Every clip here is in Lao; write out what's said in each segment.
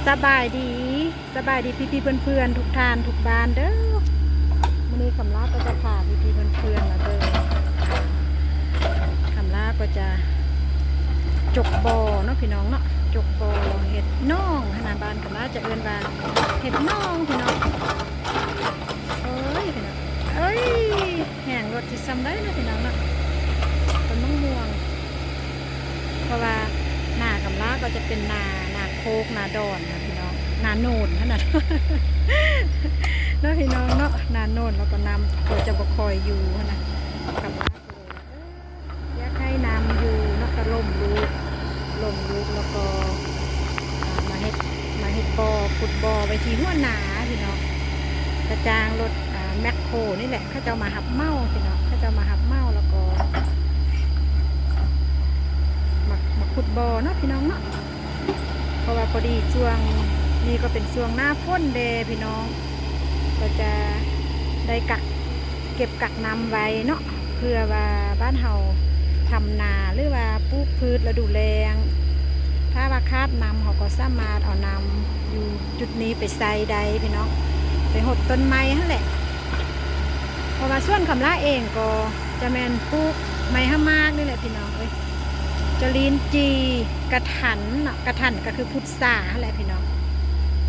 ສະບາຍດີ ສະບາຍດີພີ່ໆເພື່ອນໆທຸກທ່ານທຸກບ້ານເດີ້. ມື້ນີ້ຄຳລາກໍຈະພາພີ່ໆເພື່ອນໆມາເບິ່ງ ຄຳລາກໍຈະຈົກບໍ່ເນາະພີ່ນ້ອງເນາະ, ຈົກບໍ່ເຮັດໜອງຫັ້ນນະ, ບ້ານຄຳລາຈະເອີ້ນວ່າເຮັດໜອງພີ່ນ້ອງ. ເອີຍ ພີ່ນ້ອງເອີຍ ແຮງລົດຊິສ່ຳໃດເນາະພີ່ນ້ອງເນາະ. ຕົ້ນມະມ່ວງ ເພາະວ່ານາຄຳລາກໍຈະເປັນນາ ນາໂຄກ ນາດອນນະພີ່ນ້ອງ, ນາໂນນຫັ້ນນະ ເນາະພີ່ນ້ອງເນາະ, ນາໂນນ ແລ້ວກໍນ້ຳກໍຈະບໍ່ຄ່ອຍຢູ່ຫັ້ນນະ. ຄຳລາກໍເລີຍວ່າ ເອີ ຢາກໃຫ້ນ້ຳຢູ່ເນາະ ກໍລົ້ມລູກ ລົ້ມລູກ ແລ້ວກໍ ອ່າ ມາເຮັດ ມາເຮັດບໍ່ ຂຸດບໍ່ໄວ້ທີ່ຫົວນາພີ່ນ້ອງ. ກະຈ້າງລົດ ອ່າ ແມັກໂຄນີ້ແຫຼະ ເຂົາເຈົ້າມາຮັບເໝົາພີ່ນ້ອງ, ເຂົາເຈົ້າມາຮັບເໝົາ ແລ້ວກໍມາ ມາຂຸດບໍ່ເນາະພີ່ນ້ອງເນາະ. ເພາະວ່າພໍດີຊ່ວງນີ້ກໍເປັນຊ່ວງໜ້າຝົນແດ່ພີ່ນ້ອງ, ກໍຈະໄດ້ກັກ ເກັບກັກນ້ຳໄວ້ເນາະ ເພື່ອວ່າບ້ານເຮົາທຳນາ ຫຼືວ່າປູກພືດລະດູແລ້ງ, ຖ້າວ່າຂາດນ້ຳ ເຮົາກໍສາມາດເອົານ້ຳຢູ່ຈຸດນີ້ໄປໃຊ້ໄດ້ພີ່ນ້ອງ, ໄປຫົດຕົ້ນໄມ້ຫັ້ນແຫຼະ. ເພາະວ່າສວນຄຳລາເອງກໍຈະແມ່ນປູກໄມ້ຮາໝາກນີ້ແຫຼະພີ່ນ້ອງເອີຍ, ຈະລີນຈີ່ ກະທັນເນາະ, ກະທັນກໍຄືພຸດ ສາຫັ້ນແຫຼະພີ່ນ້ອງ,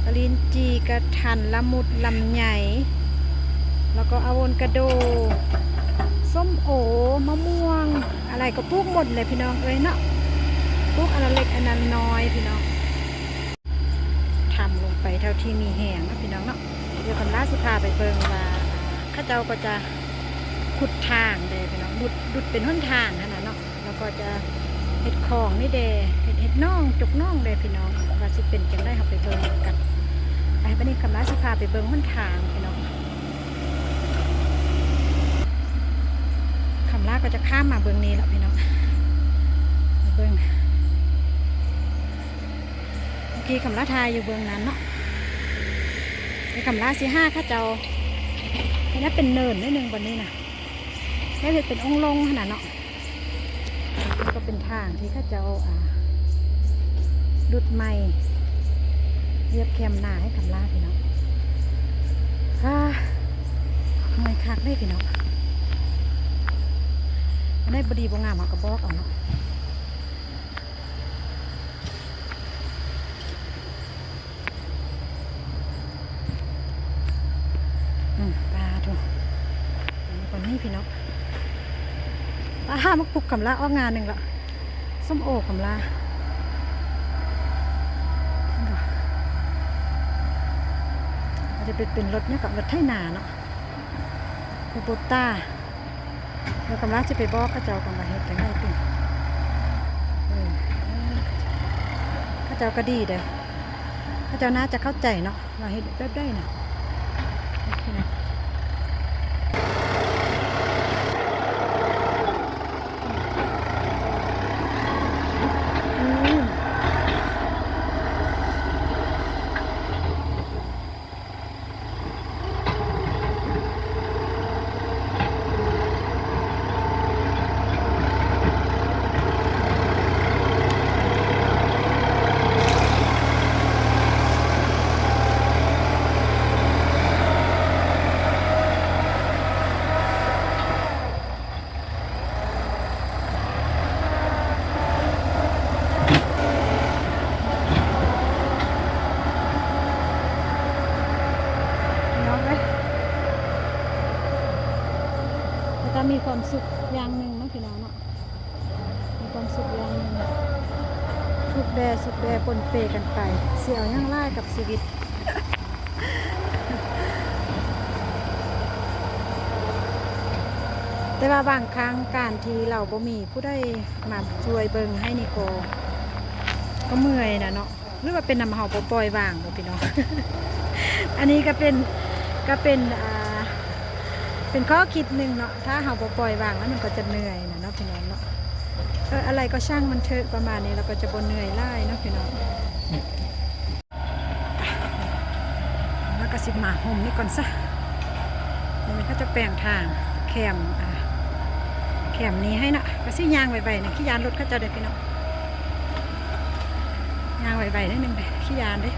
ກະລີນຈີ່ ກະທັນ ລະມຸດ ລຳໄຍ ແລ້ວກໍອາໂວຄາໂດ ສົ້ມໂອ ມະມ່ວງ ອະໄລກໍປູກໝົດແຫຼະພີ່ນ້ອງເອີຍເນາະ, ປູກອັນລະເລັກອັນລະນ້ອຍພີ່ນ້ອງ. ທຳລົງໄປເທົ່າທີ່ມີແຮງເນາະພີ່ນ້ອງເນາະ. ດຽວຄຳລາຊິພາໄປເບິ່ງວ່າ ເຂົາເຈົ້າກໍຈະຂຸດທາງເດ້ພີ່ນ້ອງ, ຂຸດ ຂຸດເປັນຫົນທາງຫັ້ນນະເນາະ. ແລ້ວກໍຈະເຮັດຂອງນີ້ແດ່ ເຮັດ ເຮັດໜອງ ຈົກໜອງແດ່ພີ່ນ້ອງ, ວ່າຊິເປັນຈັ່ງໃດ ເຮົາໄປເບິ່ງນຳກັນ. ໄປ ບາດນີ້ຄຳລາຊິພາໄປເບິ່ງຫົນທາງພີ່ນ້ອງ. ຄຳລາກໍຈະຂ້າມມາເບິ່ງນີ້ລະພີ່ນ້ອງ, ມາເບິ່ງ ເມື່ອກີ້ຄຳລາຖ່າຍຢູ່ເບື້ອງນັ້ນເນາະ, ແຕ່ຄຳລາຊິຫາເຂົາເຈົ້າເຮັດໃຫ້ເປັນເນີນໜ້ອຍໜຶ່ງ ບ່ອນນີ້ນະ, ແລ້ວເຮັດເປັນອົງລົງຫັ້ນນະເນາະ. ນີ້ກໍເປັນທາງທີ່ເຂົາເຈົ້າ ອ່າ ດຸດໃໝ່ ລຽບແຄມນາໃຫ້ຄຳລາພີ່ນ້ອງ. ອາ ເມື່ອຍຄັກເດ້ພີ່ນ້ອງ, ອັນໃດບໍ່ດີບໍ່ງາມເຮົາກໍບອກເອົາເນາະ. ອືມ ປາໂທ້ ອັນນີ້ກໍນີ້ພີ່ນ້ອງ, ປາ ໝາກປຸກຄຳລາອອກງາໜຶ່ງລະ, ສົ້ມໂອຄຳລາ. ອາດຈະເປັນ ເປັນລົດຫຍັງເກາະ ລົດໄຖນາເນາະ ຄູໂບຕ້າ. ດຽວກຳລັງຊິໄປບອກເຂົາເຈົ້າກ່ອນວ່າເຮັດຈັ່ງໃດຕິ. ເອີ ເອີ ເຂົາເຈົ້າກໍດີເດ້, ເຂົາເຈົ້າໜ້າຈະເຂົ້າໃຈເນາະ ວ່າເຮັດແບບໃດນະ. ອືມ. ພີ່ນ້ອງເອີຍ ແຕ່ກໍມີຄວາມສຸກຢ່າງໜຶ່ງເນາະ ພີ່ນ້ອງເນາະ, ມີຄວາມສຸກຢ່າງໜຶ່ງ, ທຸກແດ່ສຸກແດ່ປົນເປກັນໄປ, ຊິເອົາຫຍັງຫຼາຍກັບຊີວິດ. ແຕ່ວ່າບາງຄັ້ງການທີ່ເຮົາບໍ່ມີຜູ້ໃດມາຊ່ວຍເບິ່ງໃຫ້ນີ້ກໍ ກໍເມື່ອຍນະເນາະ, ຫຼືວ່າເປັນນຳເຮົາບໍ່ປ່ອຍວາງບໍ່ພີ່ນ້ອງ? ອັນນີ້ກໍເປັນ ກໍເປັນ ອ່າ ເປັນຂໍ້ຄິດໜຶ່ງເນາະ, ຖ້າເຮົາບໍ່ປ່ອຍວາງແລ້ວມັນກໍຈະເມື່ອຍນະເນາະ ພີ່ນ້ອງເນາະ. ເອີ ອະໄລກໍຊ່າງມັນເຖາະ ປະມານນີ້ ແລ້ວກໍຈະບໍ່ເມື່ອຍຫຼາຍເນາະ ພີ່ນ້ອງ. ແລ້ວກໍຊິມາຮົ່ມນີ້ກ່ອນຊະ. ນີ້ເຂົາຈະແປງທາງແຄມ ອ່າ ແຄມນີ້ໃຫ້ເນາະ, ກໍຊິຍ່າງໄວໆນະ, ຂີ້ຢ້ານລົດເຂົາເຈົ້າເດ້ພີ່ນ້ອງ, ຍ່າງໄວໆໜ້ອຍໜຶ່ງເດ້, ຂີ້ຢ້ານເດ້.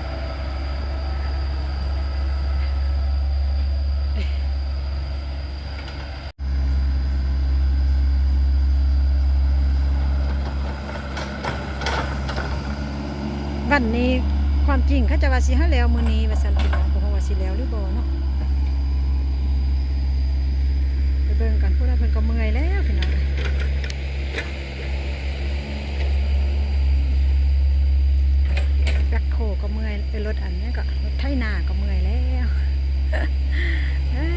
ວັນນີ້ ຄວາມຈິງເຂົາເຈົ້າວ່າຊິໃຫ້ແລ້ວມື້ນີ້ວ່າຊັ້ນພີ່ນ້ອງ ບໍ່ຮູ້ວ່າຊິແລ້ວຫຼືບໍ່ເນາະ ໄປເບິ່ງກັນ. ພຸ້ນນະ ເພິ່ນກໍເມື່ອຍແລ້ວພີ່ນ້ອງເອີຍ ແບັກໂຄກໍເມື່ອຍ ເອີ ລົດອັນຫຍັງກໍ ລົດໄຖນາກໍເມື່ອຍແລ້ວ ເອີ.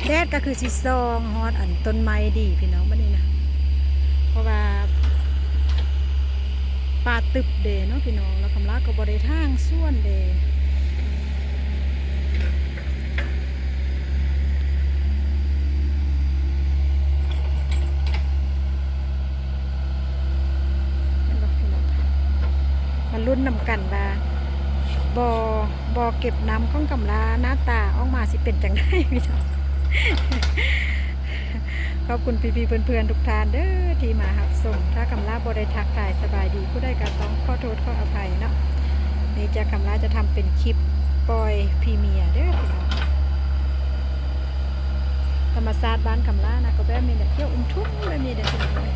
ແດດກໍຄືຊິສ່ອງຮອດອັນຕົ້ນໄມ້ດີພີ່ນ້ອງ ບັດນີ້ນະ ເພາະວ່າປ່າຕຶບເດ້ເນາະພີ່ນ້ອງ ແລ້ວຄຳລາກໍບໍ່ໄດ້ຖາງສວນເດ້. ເຫັນບໍ່ພີ່ນ້ອງ? ມາລຸ້ນນຳກັນວ່າ ບໍ່ ບໍ່ເກັບນ້ຳຂອງຄຳລາ ໜ້າຕາອອກມາຊິເປັນຈັ່ງໃດພີ່ນ້ອງ. ຂອບຄຸນພີ່ໆເພື່ອນໆທຸກທ່ານເດີທີ່ມາຮັບຊົມ. ຖ້າຄຳລາບໍ່ໄດ້ທັກທາຍສະບາຍດີຜູ້ໃດ ກໍຕ້ອງຂໍໂທດຂໍອະໄພເນາະ. ນີ້ຈະ ຄຳລາຈະທຳເປັນຄລິບປ່ອຍພຣີເມຍເດີພີ່ນ້ອງ. ທຳມະຊາດບ້ານຄຳລານະ ກໍແບບນີ້ແຫຼະ ຂຽວອຸ່ມທຸ່ມແບບນີ້ເດີພີ່ນ້ອງເອີຍ.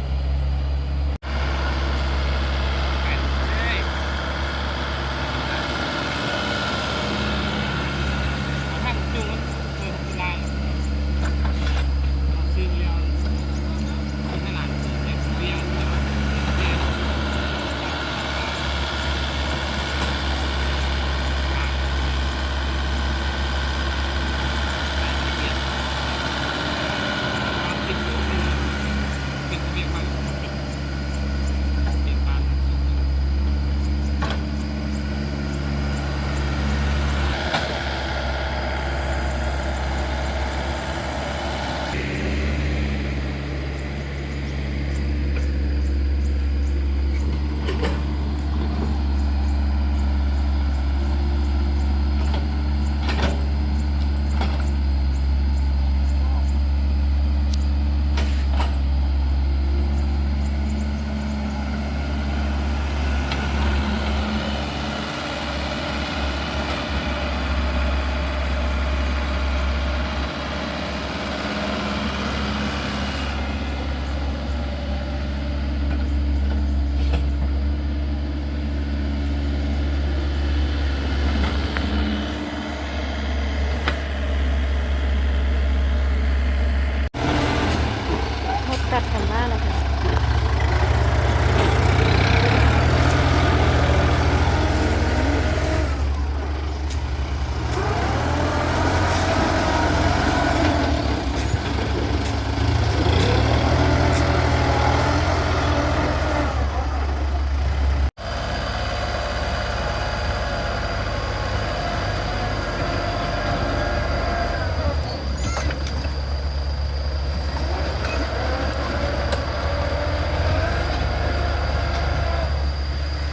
ຮອດກັດຄຳລາແລ້ວ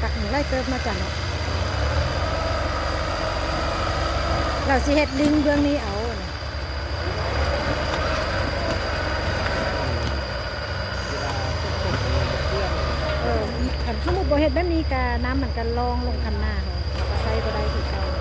ຕັກນີ້ຫຼາຍເຕີບເນາະ ຈານເນາະ. ລາວຊິເຮັດລິ້ງເບື້ອງນີ້ເອົາ. ເອີ ຄັນສົມມຸດບໍ່ເຮັດແບບນີ້ກະນ້ຳມັນກະລ່ອງລົງຄັນນາເຮົາ ເຮົາກະໃຊ້ບໍ່ໄດ້ຄືເກົ່າ. ເ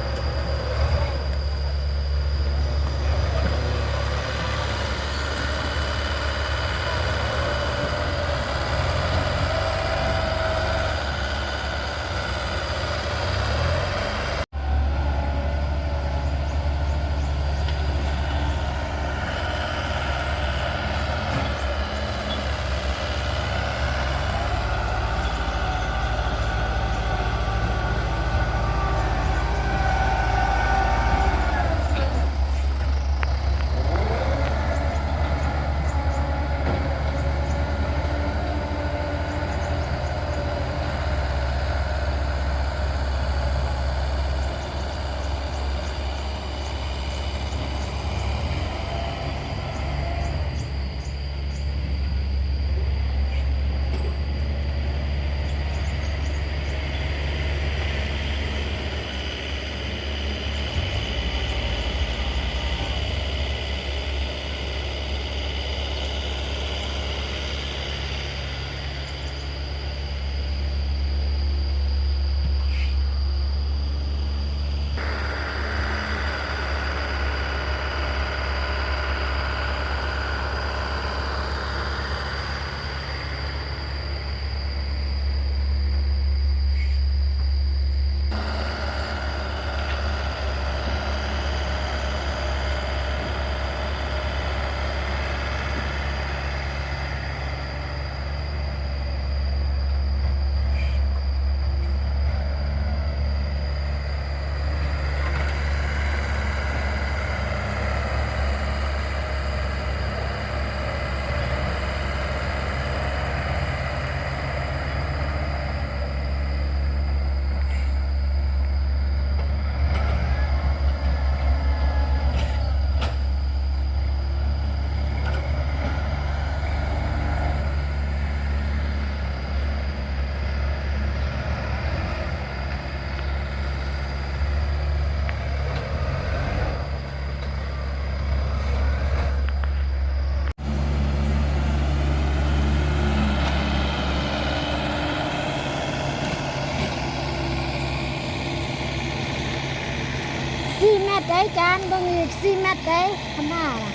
ຈານເບິ່ງອີກ ສີ່ແມັດໄດ໋ ຄຳນານະ.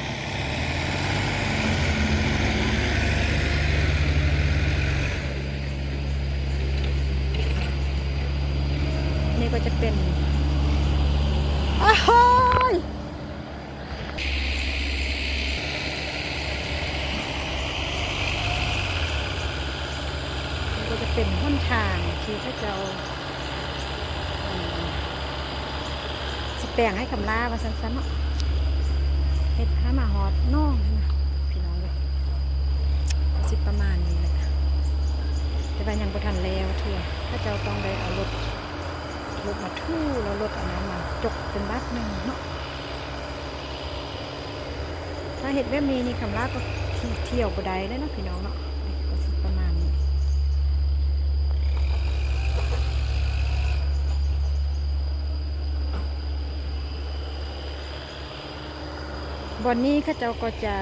ນີ້ກໍຈະເປັນ ໂອ້ໂຫຍ ນີ້ກໍຈະເປັນຫົນທາງທີ່ເຂົາເຈົ້າ ເອີ່ມ ຊິແປງໃຫ້ຄຳລາວ່າຊັ້ນຊະເນາະ ເຮັດໃຫ້ມາຮອດໜອງຫັ້ນນະ ພີ່ນ້ອງເອີຍ. ກໍຊິປະມານນີ້ແຫຼະ ແຕ່ວ່າຍັງບໍ່ທັນແລ້ວເທື່ອ ເຂົາເຈົ້າຕ້ອງໄດ້ເອົາລົດ ລົດມາຖູ ແລ້ວລົດອັນນັ້ນມາຈົກເປັນບາດໜຶ່ງເນາະ. ຖ້າເຮັດແບບນີ້ນີ້ ຄຳລາກໍຂີ່ທ່ຽວບໍ່ໄດ້ແລ້ວເນາະ ພີ່ນ້ອງເນາະ. ນີ້ກໍຊິປະມານນີ້ ບ່ອນນີ້ເຂົາເຈົ້າກໍຈະ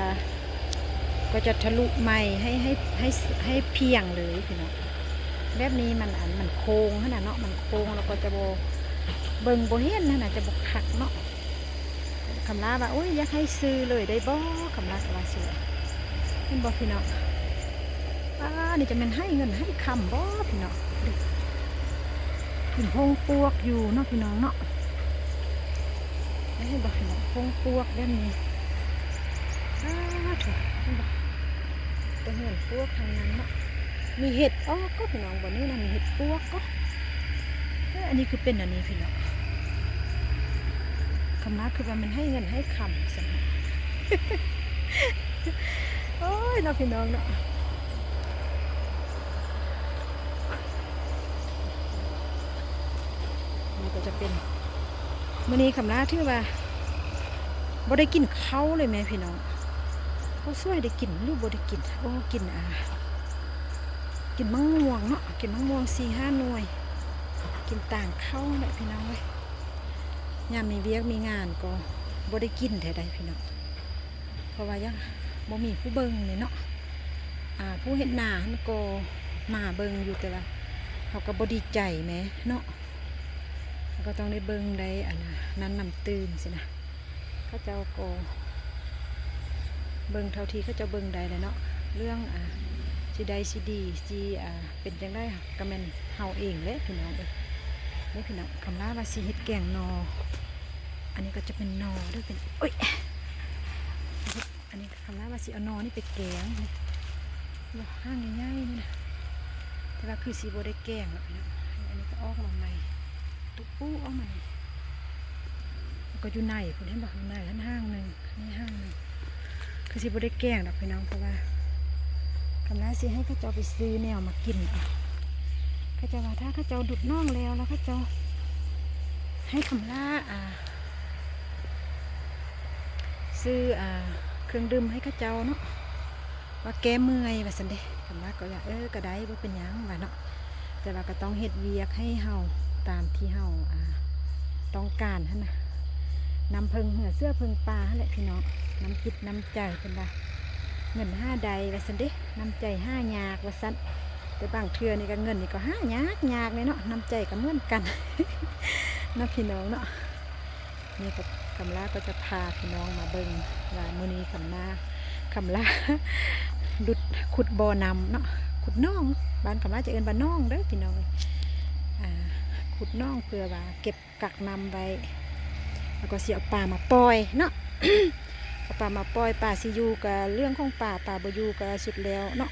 ກໍຈະທະລຸໃໝ່ໃຫ້ ໃຫ້ ໃຫ້ ໃຫ້ພຽງເລີຍພີ່ນ້ອງ. ແບບນີ້ມັນ ອັນ ມັນໂຄ້ງຫັ້ນນະເນາະ ມັນໂຄ້ງ ແລ້ວກໍຈະບໍ່ ເບິ່ງບໍ່ເຫັນຫັ້ນນະ ຈະບໍ່ຄັກເນາະ. ຄຳລາວ່າ ໂອ້ຍ ຢາກໃຫ້ຊື້ເລີຍໄດ້ບໍ່? ຄຳລາກໍວ່າຊີ້ແຫຼະ ເຫັນບໍ່ພີ່ນ້ອງ? ອາ ນີ້ຈະແມ່ນໃຫ້ເງິນໃຫ້ຄຳບໍ່ພີ່ນ້ອງ? ກິນຜົງປວກຢູ່ເນາະ ພີ່ນ້ອງເນາະ. ເຫັນບໍ່ພີ່ນ້ອງ? ຜົງປວກແບບນີ້ ອາ ໂທ້ ເຫັນບໍ່? ແຕ່ເຮືອນປວກທັງນັ້ນເນາະ. ມີເຫັດອອກກໍພີ່ນ້ອງ ບ່ອນນີ້ນະ ມີເຫັດປວກກໍ. ເອີ ອັນນີ້ຄືເປັນອັນນີ້ພີ່ນ້ອງ ຄຳລາຄືວ່າມັນໃຫ້ເງິນໃຫ້ຄຳຊັ້ນ. ໂອ້ຍ ເນາະ ພີ່ນ້ອງເນາະ. ນີ້ກໍຈະເປັນ ມື້ນີ້ຄຳລາຖືວ່າບໍ່ໄດ້ກິນເຂົ້າເລີຍແມະພີ່ນ້ອງ. ເຂົ້າສວຍໄດ້ກິນຫຼືບໍ່ໄດ້ກິນ? ໂອ້ ກິນ ອ່າ ກິນໝາກມ່ວງເນາະ ກິນໝາກມ່ວງສີ່ຫ້າໜ່ວຍ ກິນຕ່າງເຂົ້າແຫຼະພີ່ນ້ອງເອີຍ. ຍາມມີວຽກມີງານກໍບໍ່ໄດ້ກິນແທ້ໃດພີ່ນ້ອງ ເພາະວ່າຍັງບໍ່ມີຜູ້ເບິ່ງນີ້ເນາະ. ອ່າ ຜູ້ເຮັດນາຫັ້ນກໍມາເບິ່ງຢູ່ ແຕ່ວ່າເຮົາກໍບໍ່ດີໃຈແມະເນາະ ເຮົາກໍຕ້ອງໄດ້ເບິ່ງໄດ້ ອັນນັ້ນນຳຕື່ມຊີ້ນະ. ເຂົາເຈົ້າກໍເບິ່ງເທົ່າທີ່ເຂົາເຈົ້າເບິ່ງໄດ້ແຫຼະເນາະ ເລື່ອງ ອ່າ ຊິໄດ້ຊິດີ ຊິ ອ່າ ເປັນຈັ່ງໃດກໍແມ່ນເຮົາເອງແຫຼະພີ່ນ້ອງເອີຍ. ນີ້ພີ່ນ້ອງ ຄຳລາວ່າຊິເຮັດແກງໜໍ່ ອັນນີ້ກໍຈະເປັນໜໍ່ເດີ ເປັນ ໂອ້ຍ ອັນນີ້ຄຳລາວ່າຊິເອົາໜໍ່ນີ້ໄປແກງ ດອກຫາງໃຫຍ່ໆນີ້ນະ ແຕ່ວ່າຄືຊິບໍ່ໄດ້ແກງດອກພີ່ນ້ອງ. ອັນນີ້ກໍອອກມາໃໝ່ ຕຸປູອອກມານີ້ ແລ້ວກໍຢູ່ໃນພຸ້ນ ເຫັນບໍ່? ຢູ່ໃນຫັ້ນຫາງໜຶ່ງ ນີ້ຫາງໜຶ່ງ ຄືຊິບໍ່ໄດ້ແກງດອກພີ່ນ້ອງ ເພາະວ່າຄຳລາຊິໃຫ້ເຂົາເຈົ້າໄປຊື້ແນວມາກິນ. ເຂົາເຈົ້າວ່າຖ້າເຂົາເຈົ້າດຸດໜອງແລ້ວ ແລ້ວເຂົາເຈົ້າໃຫ້ຄຳລາ ອ່າ ຊື້ ອ່າ ເຄື່ອງດື່ມໃຫ້ເຂົາເຈົ້າເນາະ ວ່າແກ້ເມື່ອຍວ່າຊັ້ນເດ. ຄຳລາກໍວ່າ ເອີ ກໍໄດ້ ບໍ່ເປັນຫຍັງວ່າເນາະ ແຕ່ວ່າກໍຕ້ອງເຮັດວຽກໃຫ້ເຮົາຕາມທີ່ເຮົາ ອ່າ ຕ້ອງການຫັ້ນນະ ນຳເພິ່ງເຮືອເສືອເພິ່ງປ່າຫັ້ນແຫຼະພີ່ນ້ອງ. ນ້ຳຈິດນ້ຳໃຈ ເພິ່ນວ່າເງິນຫາໄດ້ວ່າຊັ້ນເດ ນ້ຳໃຈຫາຍາກວ່າຊັ້ນ. ແຕ່ບາງເທື່ອນີ້ກໍເງິນນີ້ກໍຫາຍາກຍາກເລີຍເນາະ ນ້ຳໃຈກໍເໝືອນກັນເນາະ ພີ່ນ້ອງເນາະ. ນີ້ກໍ ຄຳລາກໍຈະພາພີ່ນ້ອງມາເບິ່ງວ່າມື້ນີ້ຄຳນາ ຄຳລາຂຸດ ຂຸດບໍ່ນ້ຳເນາະ ຂຸດໜອງ ບ້ານຄຳລາຈະເອີ້ນວ່າໜອງເດີພີ່ນ້ອງ. ອາ ຂຸດໜອງເພື່ອວ່າເກັບກັກນ້ຳໄວ້ ແລ້ວກໍຊິເອົາປາມາປ່ອຍເນາະ ເອົາປາມາປ່ອຍ ປາຊິຢູ່ກໍເລື່ອງຂອງປາ ປາບໍ່ຢູ່ກໍສຸດແລ້ວເນາະ.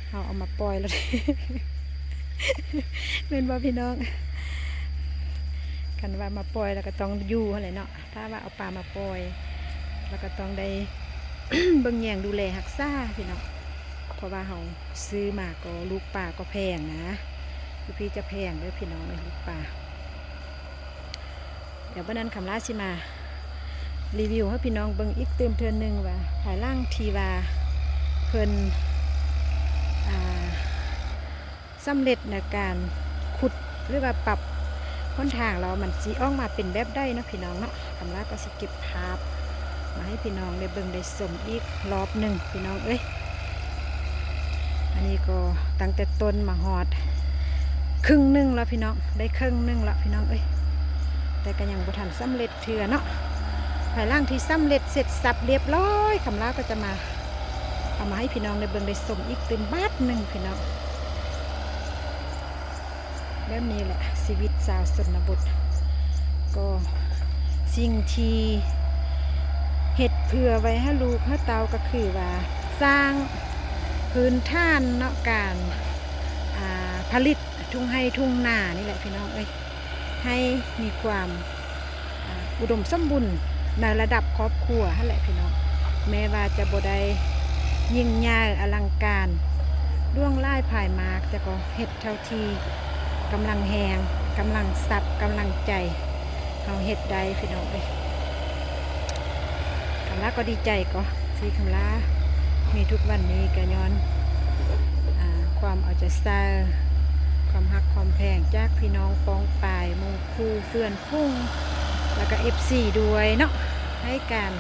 ເຮົາເອົາມາປ່ອຍແລ້ວ ແມ່ນບໍ່ພີ່ນ້ອງ? ຄັນວ່າມາປ່ອຍແລ້ວກໍຕ້ອງຢູ່ຫັ້ນແຫຼະເນາະ ຖ້າວ່າເອົາປາມາປ່ອຍ ແລ້ວກໍຕ້ອງໄດ້ເບິ່ງແຍງດູແລຮັກສາພີ່ນ້ອງ ເພາະວ່າເຮົາຊື້ມາກໍລູກປາກໍແພງນະ ຢູ່ພີ້ຈະແພງເດີພີ່ນ້ອງເອີຍ ລູກປາ. ດຽວບັດນັ້ນຄຳລາຊິມາຣີວິວໃຫ້ພີ່ນ້ອງເບິ່ງອີກຕື່ມເທື່ອໜຶ່ງວ່າ ພາຍຫຼັງທີ່ວ່າເພິ່ນ ອ່າ ສຳເລັດໃນການຂຸດ ຫຼືວ່າປັບຫົນທາງແລ້ວ ມັນຊິອອກມາເປັນແບບໃດເນາະພີ່ນ້ອງເນາະ. ຄຳລາກໍຊິເກັບພາບມາໃຫ້ພີ່ນ້ອງໄດ້ເບິ່ງໄດ້ຊົມອີກລອບໜຶ່ງພີ່ນ້ອງເອີຍ. ອັນນີ້ກໍຕັ້ງແຕ່ຕົ້ນມາຮອດເຄິ່ງໜຶ່ງແລ້ວພີ່ນ້ອງ ໄດ້ເຄິ່ງໜຶ່ງແລ້ວພີ່ນ້ອງເອີຍ ແຕ່ກໍຍັງບໍ່ທັນສຳເລັດເທື່ອເນາະ. ພາຍຫຼັງທີ່ສຳເລັດເສັດສັບລຽບລ້ອຍ ຄຳລາກໍຈະມາ ເອົາມາໃຫ້ພີ່ນ້ອງໄດ້ເບິ່ງໄດ້ຊົມອີກຕື່ມບາດໜຶ່ງພີ່ນ້ອງ. ແບບນີ້ແຫຼະຊີວິດຊາວຊົນນະບົດ ກໍສິ່ງທີ່ເຮັດເພື່ອໄວ້ໃຫ້ລູກໃຫ້ເຕົ້າກໍຄືວ່າ ສ້າງພື້ນຖານເນາະ ການ ອ່າ ຜະລິດ ທົ່ງໄຮ່ທົ່ງນານີ້ແຫຼະພີ່ນ້ອງເອີຍ ໃຫ້ມີຄວາມ ອ່າ ອຸດົມສົມບູນໃນລະດັບຄອບຄົວຫັ້ນແຫຼະພີ່ນ້ອງ. ແມ້ວ່າຈະບໍ່ໄດ້ຍິ່ງໃຫຍ່ອະລັງການຫຼວງຫຼາຍພາຍມາກ ແຕ່ກໍເຮັດເທົ່າທີ່ກຳລັງແຮງ ກຳລັງຊັບ ກຳລັງໃຈເຮົາເຮັດໄດ້ພີ່ນ້ອງເອີຍ. ຄຳລາກໍດີໃຈກໍ ທີ່ຄຳລາມີທຸກວັນນີ້ກໍຍ້ອນ ອ່າ ຄວາມເອົາໃຈໃສ່ ຄວາມຮັກຄວາມແພງຈາກພີ່ນ້ອງປ້ອງປາຍ ໝູ່ຄູ່ເພື່ອນຝູງ ແລ້ວກໍເອັຟຊີດ້ວຍເນາະ ໃຫ້ການ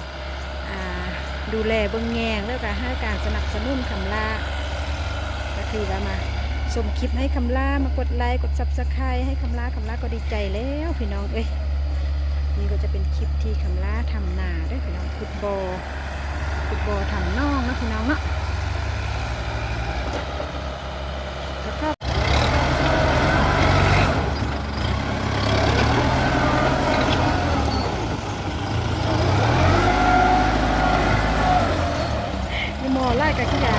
ອ່າ ດູແລເບິ່ງແຍງ ແລ້ວກໍໃຫ້ການສະໜັບສະໜູນຄຳລາ. ກໍຄືວ່າມາຊົມຄລິບໃຫ້ຄຳລາ ມາກົດໄລ ກົດຊັບສະໄຄຣບ໌ໃຫ້ຄຳລາ ຄຳລາກໍດີໃຈແລ້ວພີ່ນ້ອງເອີຍ. ນີ້ກໍຈະເປັນຄລິບທີ່ຄຳລາທຳນາເດີພີ່ນ້ອງ ຂຸດບໍ່ ຂຸດບໍ່ທຳໜອງເນາະພີ່ນ້ອງເນາະ. ມີໝໍຫຼາຍກະຂີ້ດາ.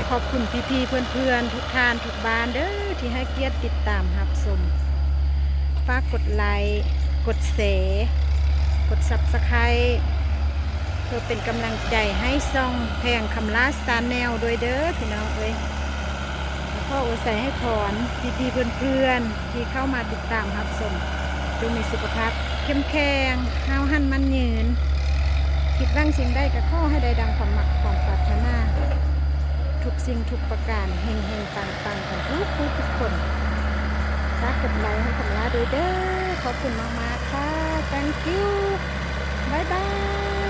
ຂອບຄຸນພີ່ໆ ເພື່ອນໆ ທຸກທ່ານທຸກບ້ານເດີ ທີ່ໃຫ້ກຽດຕິດຕາມຮັບຊົມ. ຝາກກົດໄລ ກົດແຊ ກົດຊັບສະໄຄຣບ໌ ເພື່ອເປັນກຳລັງໃຈໃຫ້ຊ່ອງແພງຄຳລາ Channel ດ້ວຍເດີພີ່ນ້ອງເອີຍ. ຂໍອວຍໄຊໃຫ້ພອນພີ່ໆ ເພື່ອນໆ ທີ່ເຂົ້າມາຕິດຕາມຮັບຊົມ ຈົ່ງມີສຸຂະພາບເຂັ້ມແຂງ ຫ້າວຫັນໝັ້ນຍືນ ຄິດຫວັງສິ່ງໃດກໍຂໍໃຫ້ໄດ້ດັ່ງຄວາມມັກຄວາມປາດຖະໜາ ທຸກສິ່ງທຸກປະການ ເຮັງໆ ປັງໆ ກັນທຸກຜູ້ທຸກຄົນ. ຝາກກົດໄລໃຫ້ຄຳລາດ້ວຍເດີ. ຂອບຄຸນມາກໆ ຄ່ະ. Thank you. ບາຍບາຍ.